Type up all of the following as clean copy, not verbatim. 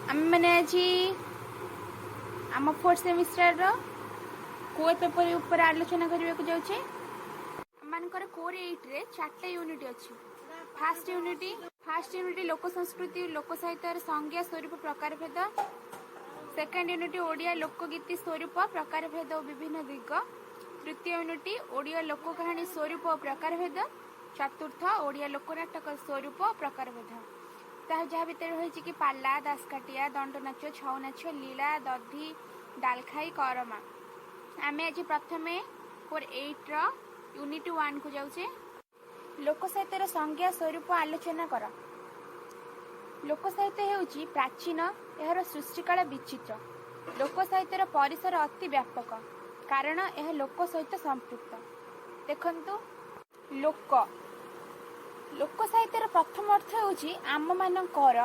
ଆମେମାନେ ଆଜି ଆମ ଫୋର୍ଥ ସେମିଷ୍ଟାରର କୋର୍ ପେପର ଉପରେ ଆଲୋଚନା କରିବାକୁ ଯାଉଛେ। ଆମମାନଙ୍କର କୋର୍ 8ରେ ଚାରିଟା ୟୁନିଟ୍ ଅଛି। ଫାଷ୍ଟ ୟୁନିଟ୍ ଲୋକ ସଂସ୍କୃତି, ଲୋକ ସାହିତ୍ୟର ସଂଜ୍ଞା, ସ୍ୱରୂପ, ପ୍ରକାରଭେଦ। ସେକେଣ୍ଡ ୟୁନିଟ୍ ଓଡ଼ିଆ ଲୋକଗୀତି, ସ୍ୱରୂପ, ପ୍ରକାରଭେଦ ଓ ବିଭିନ୍ନ ଦିଗ। ତୃତୀୟ ୟୁନିଟ୍ ଓଡ଼ିଆ ଲୋକ କାହାଣୀ, ସ୍ୱରୂପ ଓ ପ୍ରକାରଭେଦ। ଚତୁର୍ଥ ଓଡ଼ିଆ ଲୋକନାଟକ, ସ୍ୱରୂପ ଓ ପ୍ରକାରଭେଦ। ତାହା ଯାହା ଭିତରେ ରହିଛି କି ପାଲା, ଦାସକାଠିଆ, ଦଣ୍ଡନାଚ, ଛଉ ନାଚ, ଲୀଳା, ଦଧି, ଡାଲଖାଇ, କରମା। ଆମେ ଆଜି ପ୍ରଥମେ କୋର୍ 8ର ୟୁନିଟ୍ 1କୁ ଯାଉଛେ। ଲୋକ ସାହିତ୍ୟର ସଂଜ୍ଞା, ସ୍ୱରୂପ ଆଲୋଚନା କର। ଲୋକ ସାହିତ୍ୟ ହେଉଛି ପ୍ରାଚୀନ। ଏହାର ସୃଷ୍ଟିକାଳ ବିଚିତ୍ର। ଲୋକ ସାହିତ୍ୟର ପରିସର ଅତି ବ୍ୟାପକ, କାରଣ ଏହା ଲୋକ ସହିତ ସମ୍ପୃକ୍ତ। ଦେଖନ୍ତୁ, ଲୋକ ସାହିତ୍ୟର ପ୍ରଥମ ଅର୍ଥ ହେଉଛି ଆମମାନଙ୍କର,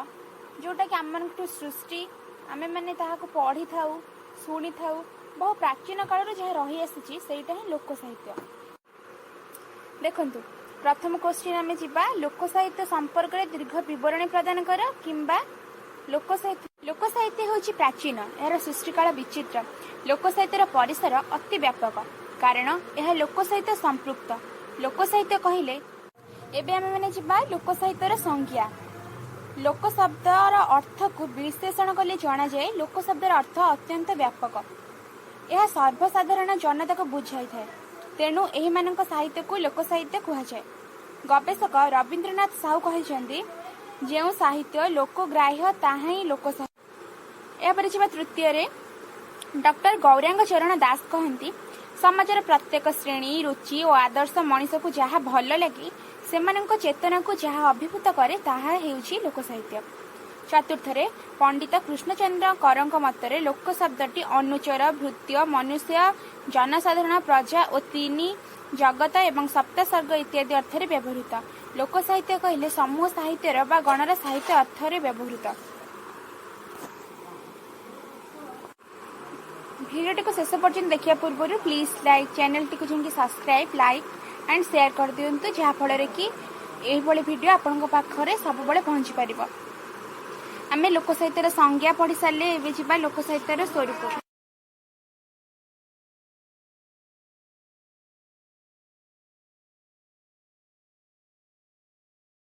ଯେଉଁଟାକି ଆମମାନଙ୍କଠୁ ସୃଷ୍ଟି। ଆମେମାନେ ତାହାକୁ ପଢ଼ିଥାଉ, ଶୁଣିଥାଉ। ବହୁ ପ୍ରାଚୀନ କାଳରୁ ଯାହା ରହିଆସିଛି, ସେଇଟା ହିଁ ଲୋକ ସାହିତ୍ୟ। ଦେଖନ୍ତୁ, ପ୍ରଥମ କ୍ୱେଶ୍ଚିନ୍ ଆମେ ଯିବା। ଲୋକ ସାହିତ୍ୟ ସମ୍ପର୍କରେ ଦୀର୍ଘ ବିବରଣୀ ପ୍ରଦାନ କର କିମ୍ବା ଲୋକ ସାହିତ୍ୟ ହେଉଛି ପ୍ରାଚୀନ। ଏହାର ସୃଷ୍ଟିକାଳ ବିଚିତ୍ର। ଲୋକ ସାହିତ୍ୟର ପରିସର ଅତି ବ୍ୟାପକ, କାରଣ ଏହା ଲୋକ ସହିତ ସମ୍ପୃକ୍ତ। ଲୋକ ସାହିତ୍ୟ କହିଲେ। ଏବେ ଆମେମାନେ ଯିବା ଲୋକ ସାହିତ୍ୟର ସଂଜ୍ଞା। ଲୋକ ଶବ୍ଦର ଅର୍ଥକୁ ବିଶ୍ଳେଷଣ କଲେ ଜଣାଯାଏ, ଲୋକ ଶବ୍ଦର ଅର୍ଥ ଅତ୍ୟନ୍ତ ବ୍ୟାପକ। ଏହା ସର୍ବସାଧାରଣ ଜନତାକୁ ବୁଝାଇଥାଏ। ତେଣୁ ଏହିମାନଙ୍କ ସାହିତ୍ୟକୁ ଲୋକ ସାହିତ୍ୟ କୁହାଯାଏ। ଗବେଷକ ରବୀନ୍ଦ୍ରନାଥ ସାହୁ କହିଛନ୍ତି, ଯେଉଁ ସାହିତ୍ୟ ଲୋକଗ୍ରାହ୍ୟ, ତାହା ହିଁ ଲୋକ ସାହିତ୍ୟ। ଏହାପରେ ଯିବା ତୃତୀୟରେ। ଡକ୍ଟର ଗୌରାଙ୍ଗ ଚରଣ ଦାସ କହନ୍ତି, ସମାଜର ପ୍ରତ୍ୟେକ ଶ୍ରେଣୀ, ରୁଚି ଓ ଆଦର୍ଶ ମଣିଷକୁ ଯାହା ଭଲ ଲାଗେ, ସେମାନଙ୍କ ଚେତନାକୁ ଯାହା ଅଭିଭୂତ କରେ, ତାହା ହେଉଛି ଲୋକ ସାହିତ୍ୟ। ଚତୁର୍ଥରେ ପଣ୍ଡିତ କୃଷ୍ଣଚନ୍ଦ୍ର କରଙ୍କ ମତରେ ଲୋକ ଶବ୍ଦଟି ଅନୁଚର, ଭୃତ୍ୟ, ମନୁଷ୍ୟ, ଜନସାଧାରଣ, ପ୍ରଜା ଓ ତିନି ଜଗତ ଏବଂ ସପ୍ତସର୍ଗ ଇତ୍ୟାଦି ଅର୍ଥରେ ବ୍ୟବହୃତ। ଲୋକ ସାହିତ୍ୟ କହିଲେ ସମୂହ ସାହିତ୍ୟର ବା ଗଣର ସାହିତ୍ୟ ଅର୍ଥରେ ବ୍ୟବହୃତ। ଭିଡ଼ିଓଟିକୁ ଶେଷ ପର୍ଯ୍ୟନ୍ତ ଦେଖିବା ପୂର୍ବରୁ ପ୍ଲିଜ୍ ଲାଇକ୍, ଚ୍ୟାନେଲଟିକୁ ଯାଇକି ସବସ୍କ୍ରାଇବ୍, ଲାଇକ୍ ଆଣ୍ଡ ସେୟାର କରିଦିଅନ୍ତୁ, ଯାହାଫଳରେ କି ଏହିଭଳି ଭିଡ଼ିଓ ଆପଣଙ୍କ ପାଖରେ ସବୁବେଳେ ପହଞ୍ଚି ପାରିବ। ଆମେ ଲୋକ ସାହିତ୍ୟର ସଂଜ୍ଞା ପଢ଼ି ସାରିଲେ, ଏବେ ଯିବା ଲୋକ ସାହିତ୍ୟର ସ୍ୱରୂପ।